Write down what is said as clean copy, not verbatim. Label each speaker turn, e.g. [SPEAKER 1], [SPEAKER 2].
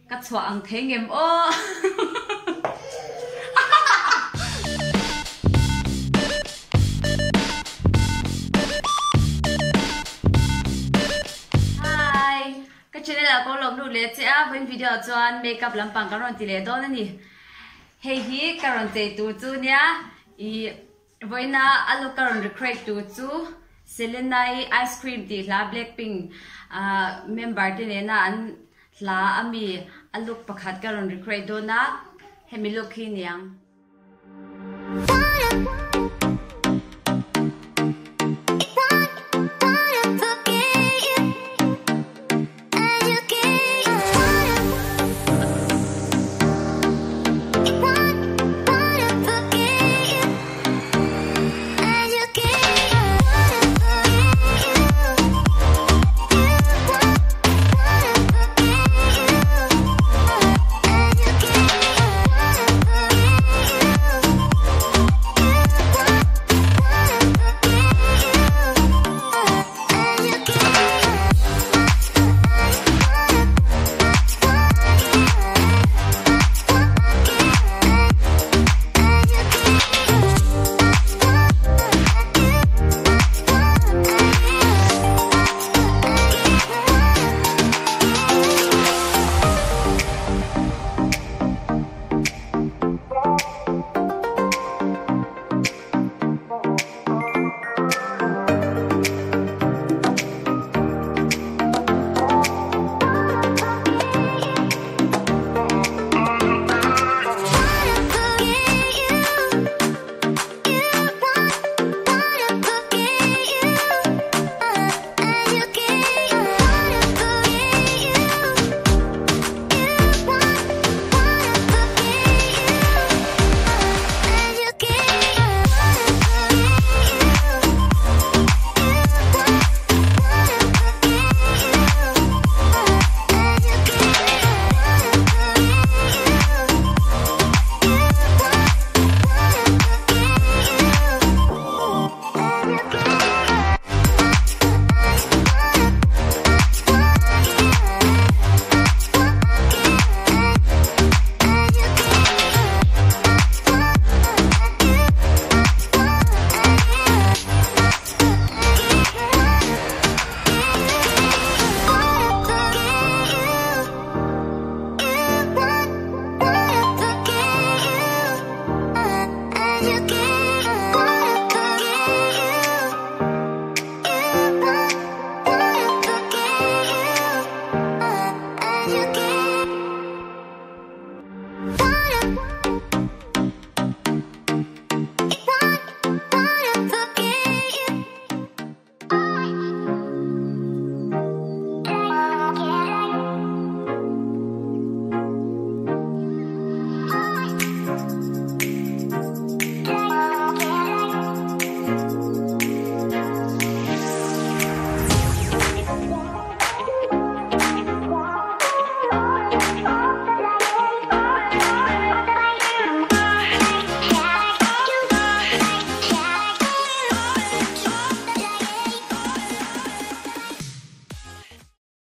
[SPEAKER 1] Ka chhuah ang thei ngem aw. Hi! Ka channel ah ko lawm lut leh che a, vawiin video ah chuan makeup lampang kan rawn ti leh dawn a ni. Hei hi ka rawn chei tur chu nia, ih vawiina a look ka rawn recreate tur chu Selena-i ice cream tih hla Blackpink ah member te nena an Hla a mi a look pakhat ka rawn recreate dawn a, hemi look hi niang.